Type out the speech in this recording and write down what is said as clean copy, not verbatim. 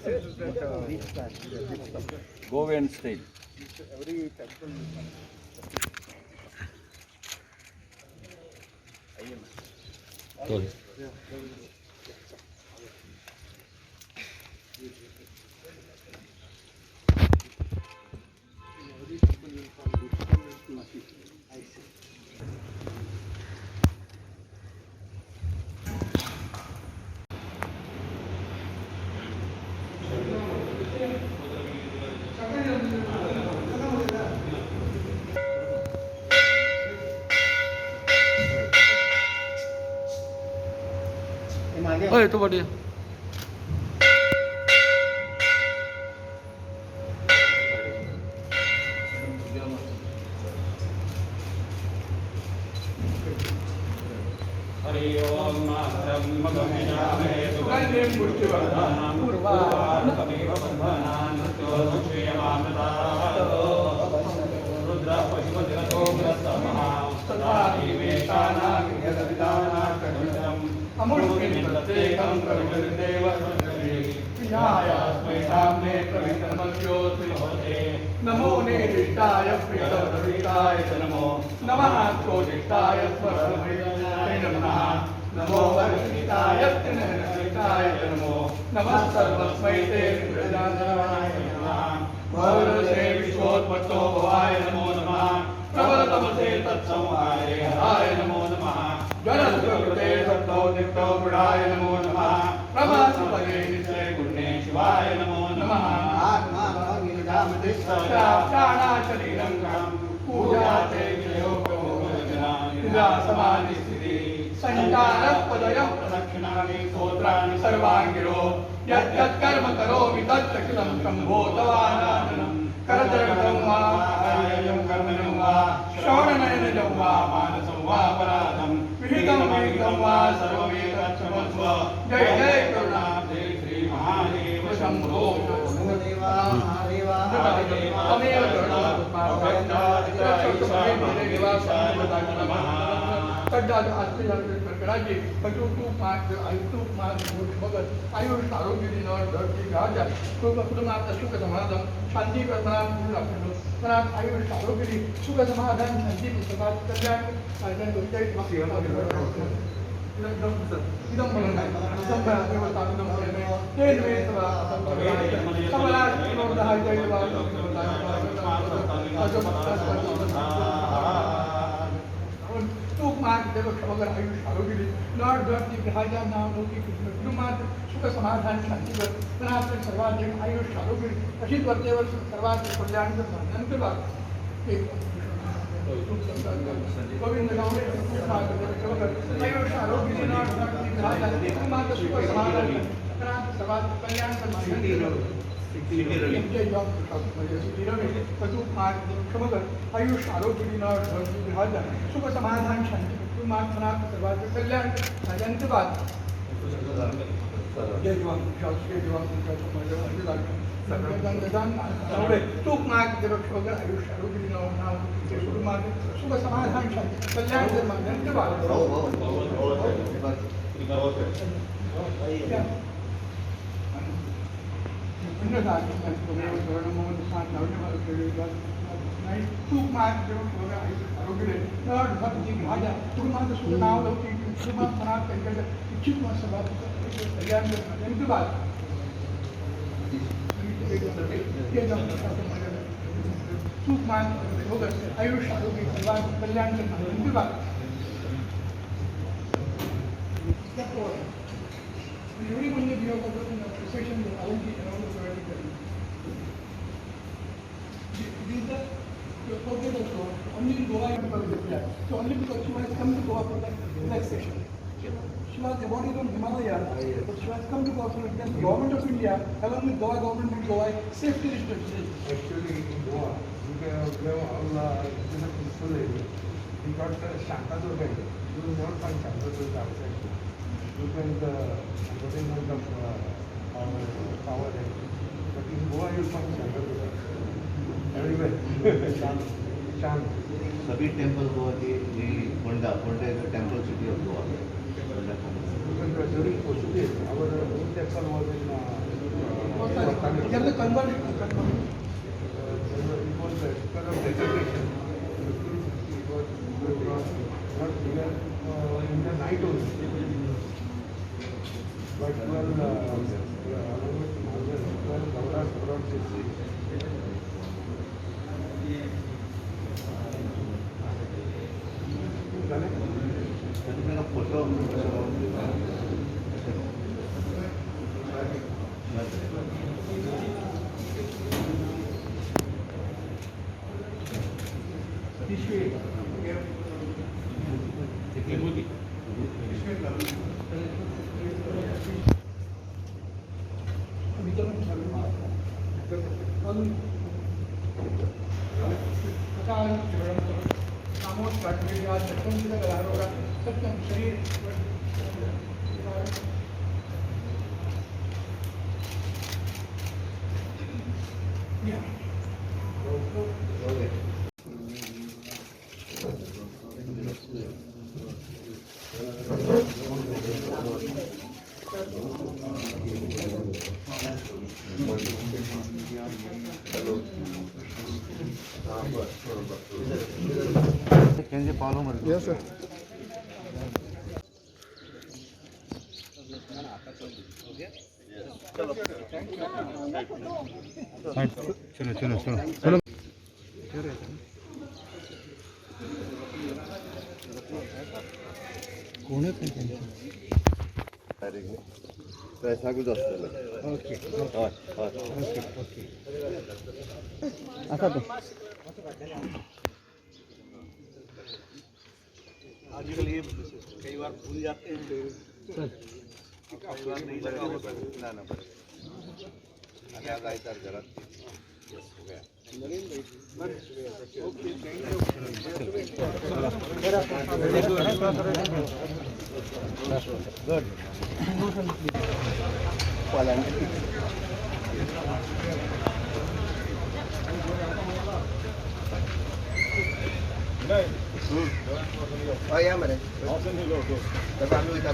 This is that Goan style. Every temple. Every temple you will find Vishnu and Tulsi. I see. हय तो पाटी. हरि ओम ब्रह्म नमो निष्ठाय प्रियतरविताय च नमो नमः क्रोधिष्ठाय स्मरणमयाय नमः नमो वर्षिताय त्रिनयनसहिताय च नमो नमः सर्वस्मै ते प्रजाधराय नमः भवरसे विश्वोत्पत्तो भवाय नमो नमः प्रबलतमसे तत्संहारे हराय नमो नमः जनसुकृते सत्तो नित्तो गुणाय नमो नमः प्रभासपदे निश्चय गुणे शिवाय नमो नमः प्राणाशरीरं पूजाते समाधिस्थितिः सञ्चारपदयः प्रदक्षिणानि स्तोत्राणि सर्वाङ्गिरो यत् यत् कर्म करोमि तत्तखिलं शम्भो तवाराधनं करतरगतं वा कार्यं कर्मजं वा श्रवणनयनजं वा मानसं वा अपराधं विहितं विहितं वा सर्वमेतत्क्षमस्व जय जय करुणा जय श्री महादेव शम्भो तमेव आयुष आरोग्य कुटुंबात सुख समाधान शांती मनात आयुष आरोग्य सुख समाधान शांती कल्याण. आयुष आरोग्य सुख समाधान शांती सर्वाधिक आयुष आरोग्य अशीच वर्तेवर सर्वात कल्याण कृपा. गोविंद आयुष आरोग्य सुख समाधान सर्वात कल्याण आयुष आरोग्य सुख समाधान शांती सर्वात कल्याण. जय जवान जय जवान तूप मार्ग आयुष आरोग्य सुख समाधान शांती कल्याण. तूप मार्ग आरोग्य इच्छित कल्याण. सुख मान आयुष आरोग्य कल्याण. Only in Goa, so only because she has come to Goa for that relaxation. She was awarded on Himalaya, but she has come to Goa for that. Government of India, along with Goa government, made Goa safety restrictions. Actually, in Goa, we have all this is a peaceful area. We got Shantadurga. You will not find Shantadurga outside. You can the advertisement of power there. But in Goa, you will find Shantadurga everywhere. Shant. Shant. सभी temple Goa की really Ponda, Ponda is the temple city of Goa. Because during Portuguese, our own temple was in They are the convert. It was because of desecration. 1560, it was not clear in the night only. But 12, along with Mahajan, 12 Gaudas brought this. Photo. शरीर. Yeah. Yes, sir. चलो चलो चलो चलो. कोणच नाही त्यांचं. प्रेसाकूच आसतलें. Okay. हय हय. Okay okay. आसा तो. आजकल ये कई बार भूल जाते हैं. चल. कई बार नहीं लगा होता. ना ना, आणि आज आयतार घरात हो गया. हय या मरे. आमी वयता.